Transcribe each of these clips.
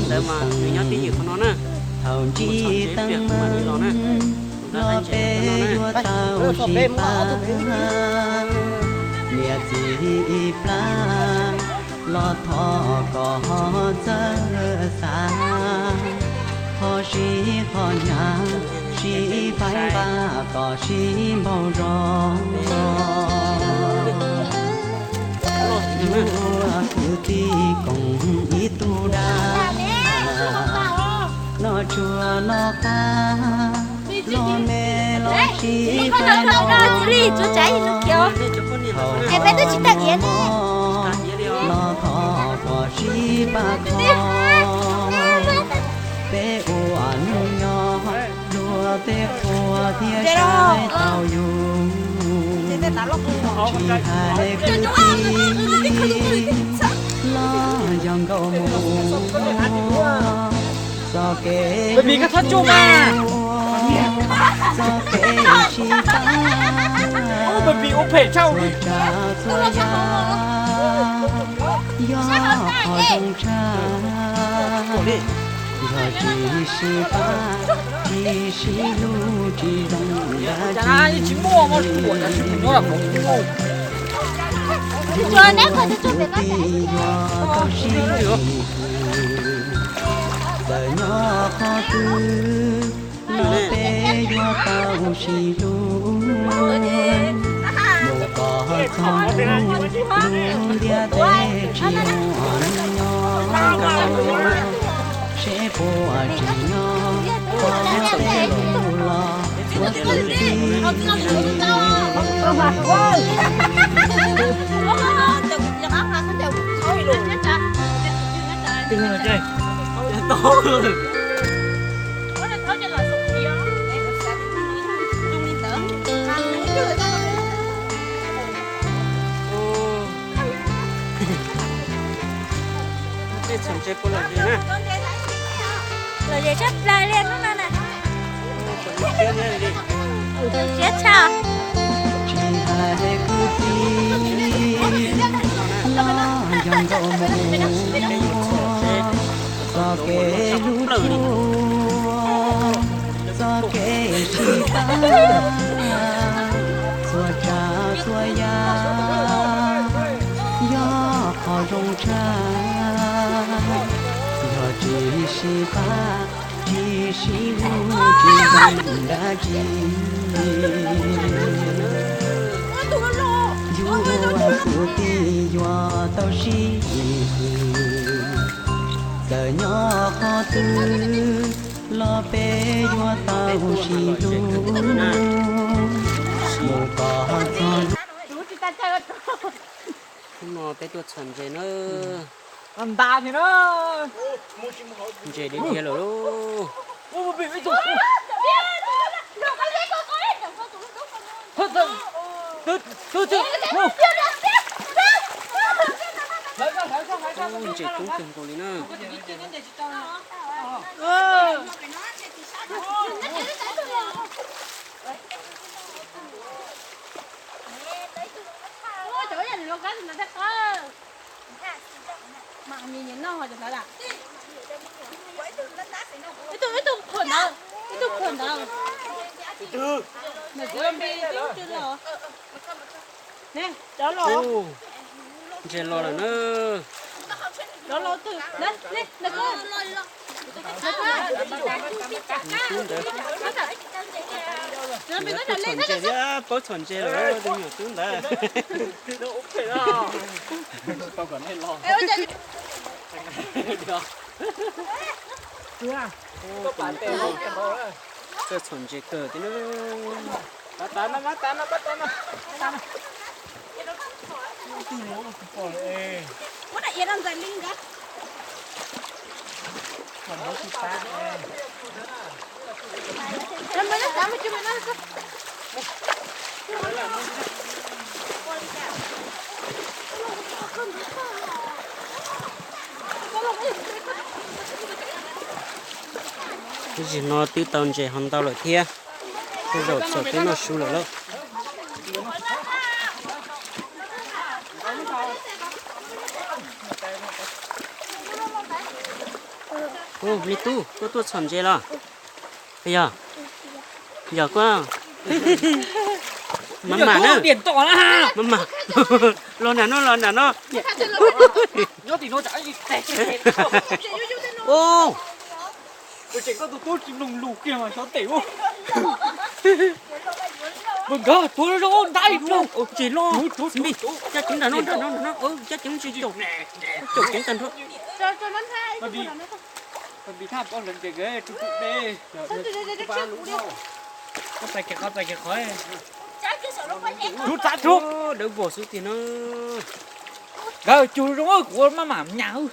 Ntawd mas nws nyob twj ywm qhov no na. Thaum ntsis teeb meem los peb yuav tau sib pab, niam txiv ib plab los thov kom ho txawj xav, ho sib qhov hnyav sib faib nqa kom sib npaug zog. Yuav kwv tij koom ib tug dab, noj tsuag noj qab, los me los sib pab noj. Thaum no los thov kom sib pab kho, peb ua neej nyob luag tej qhua thiaj saib taus yus. Tsis hais kwv tij los yog nkauj muam, txoj kev hlub tshua, txoj kev sib pab, txhua tsav txhua yam yog qhov zoo tshaj. Yog tsis sib pab, tsis sib hlub, tsis zoo dab tsi. Yuav kwv tij yuav tau sib, txawm nyob qhov twg los peb yuav tau sib hlub. Mus kom txog hnub lub ntiaj teb tsis muaj neeg nyob, seb puas tseem nyob, peb los ua kwv tij. Tej txhuam ntses puas lom zem na? Lom zem tshaj plaws li hnub no na. Zoo siab tshaj. Tsis hais kwv tij los yog nkauj muam, txoj kev hlub tshua, txoj kev sib pab, txhua tsav txhua yam yog qhov zoo tshaj. Yog tsis sib pab, tsis sib hlub, tsis zoo dab tsi. Yuav kwv tij yuav tau sib, txawm nyob qhov twg los peb yuav tau sib hlub. Mus kom txog hnub no peb tuaj txhuam ntses na. Nta thiab na. Ntses dhia dhia lawm lauj. Ntses coob kawg nkaus li na. Ntses los lawm na. Tus ntawd txhuam ntses thiab paub txhuam ntses lawm, tus nyuam tub ntawd. Txawj txhuam ntses kawg thiab na. Lub zig no twb tau ntses ho ntau lawm thiab. Tej zaum txhuam twb noj su lawm lauj. Me tub, koj tuaj txhom ntses los? Yog, yog koj. Maj mam na. Maj mam. Los nram no, los nram no. Ntses los, caj ceev nram no, nram no, nram no, caj ceev ntses caum, caum ceev tag nrho. Dawb vog xwb tiag no. Nkawd cug zoo kuv maj mam nyas.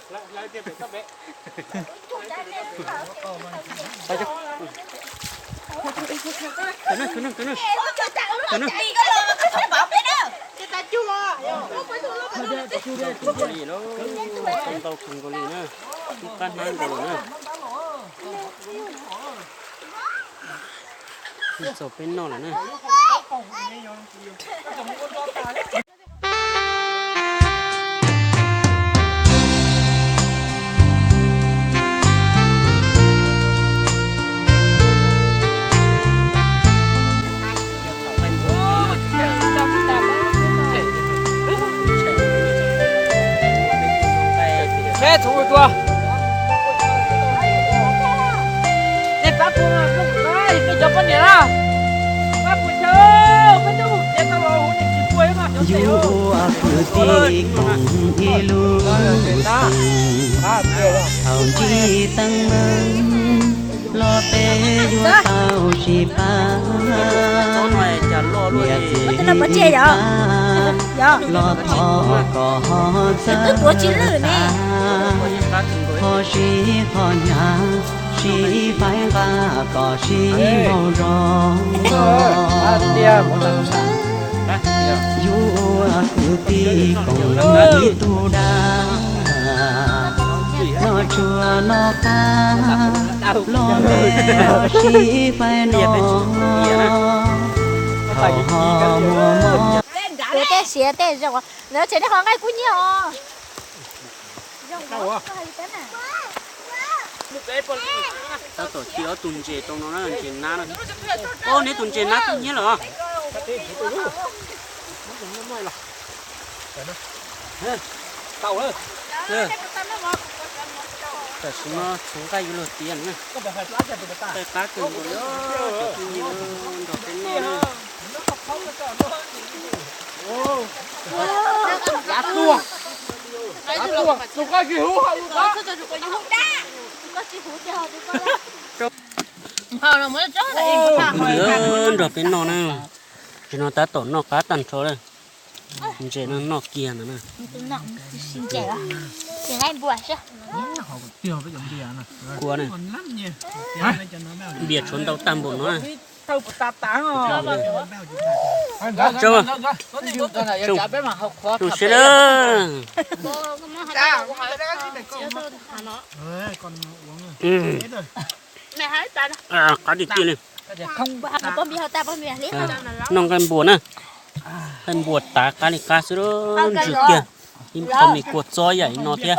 Ntau kawg nkaus li na, ib qab hnab nkaus li na. Txaus peb noj lawm na. Yus ua kwv tij koom ib lub xeem, thaum ntsib teeb meem los peb yuav tau sib pab. Niam txiv pab los thov kom ho txawj pab, ho sib qho hnyav sib faib nqa kom sib npaug zog. Yus ua kwv tij koom ib tug dab, noj tshuaj noj qab los me sib faib no, thaum ho muaj mob. Tej siav tej zoo, lawv tsev neeg qhov nqaij kub hnyiab os. Tab tom ci ob tug ntses rau no na, ntses nab na. Ob, neb tus ntses nab kub hnyiab lawm. Tam sim no txhuv nqaij yuav luag tiav na. Qaij qab kawg nkaus li, cov phooj ywg nrog peb noj na. Nrog peb noj na. Ntses no tab tom noj qab tag nrho lawm. Ntses no noj kiag ntawd na. Kua na. Npias tshuav ntau tag npaum no. Zoo, zoo siab na. Qab tiag tiag li. Noj nqaij npua na. Nqaij npua tav qab li qab xwb, ntsws kiag. Ib qho me kua txob yam li no thiab.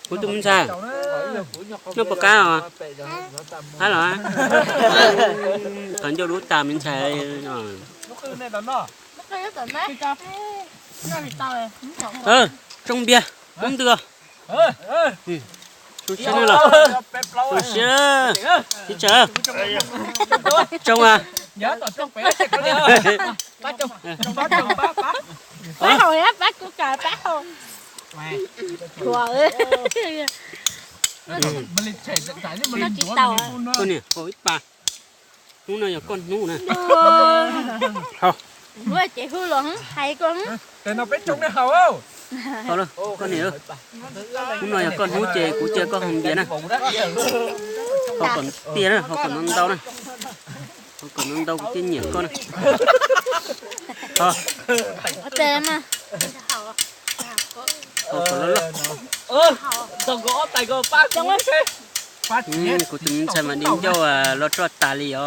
Kuv tus me ntxhais, noj puas qab os? Qab los? Qhov ncauj dub tas me ntxhais. Tsoo npias, kub ntws. Zoo siab los? Zoo siab, txiv tsawv. Tsoo a. Pab haus, pab kuv kam pab haus. Koj niam, haus ib pas. Hnub no yog koj hnub na. Ces hu los hais koj. Koj niam, hnub no yog koj hnub ces kuv cia koj haus npias na. Haus kom tiag na, haus kom ntau ntau na. Haus kom ntau ntau kuv thiaj nyiam koj na. Haus kom loj loj. Kuv tus me ntxhais mas di ncauj los roj tas li os.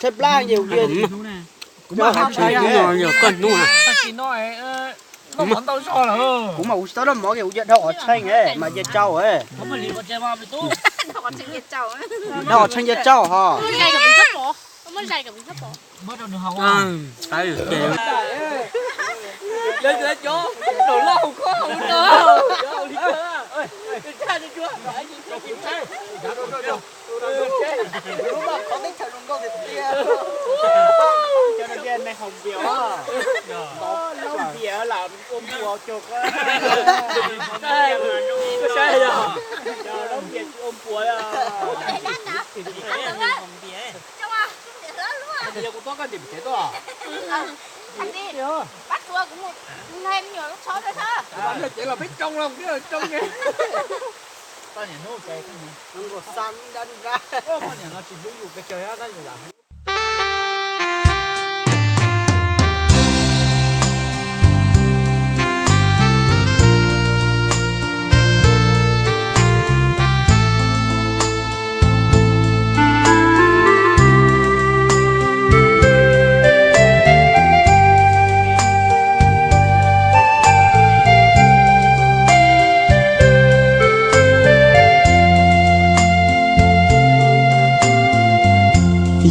Tshaib plab ces kuv cia, kuv mam ua tsis tau los mov ces kuv cia dhau qhov tsheej mas cia tsau. Dhau qhov tsheej cia tsau ho.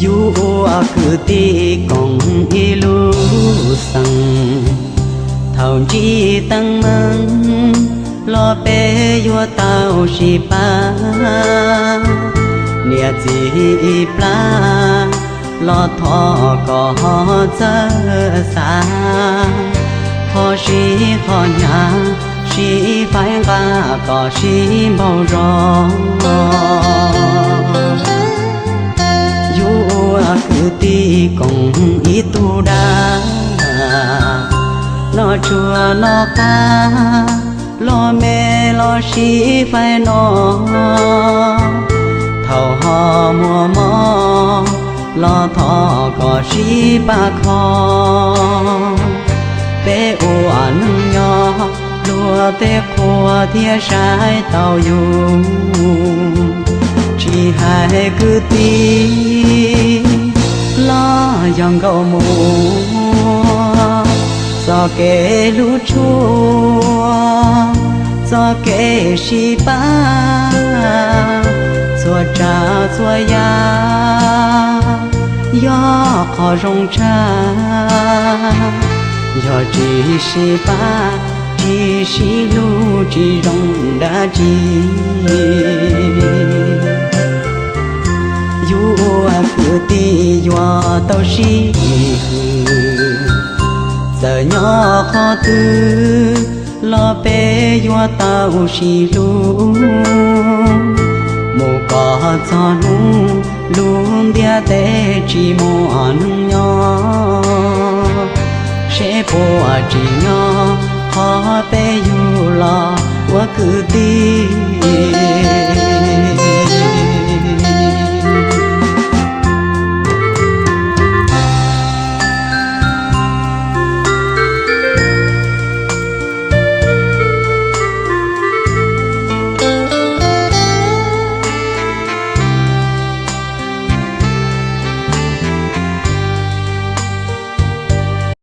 Yus ua kwv tij koom ib lub xeem, thaum ntsib teeb meem los peb yuav tau sib pab. Niam txiv ib plab los thov kom ho txawj xav, qhov sib qhov hnyav sib faib nqa kom sib npaug zog. Yus ua kwv tij koom ib tug dab, noj tsuag noj qab los me los sib faib no, thaum ho muaj mob los thov kom sib pab kho. Peb ua neej nyob luag tej qhua thiaj saib tau yus, tsis hais kwv tij los yog nkauj muam, txoj kev hlub tshua Txoj kev sib pab txhua tsav txhua yam yog qhov zoo tshaj. Yog tsis sib pab, tsis sib hlub, tsis zoo dab tsi. Yus ua kwv tij yuav tau sib hwm, txawm nyob qhov twg los peb yuav tau sib hlub. Mus kom txog hnub lub ntiaj teb tsis muaj neeg nyob, seb puas tsim nyog qhov peb yug los ua kwv tij.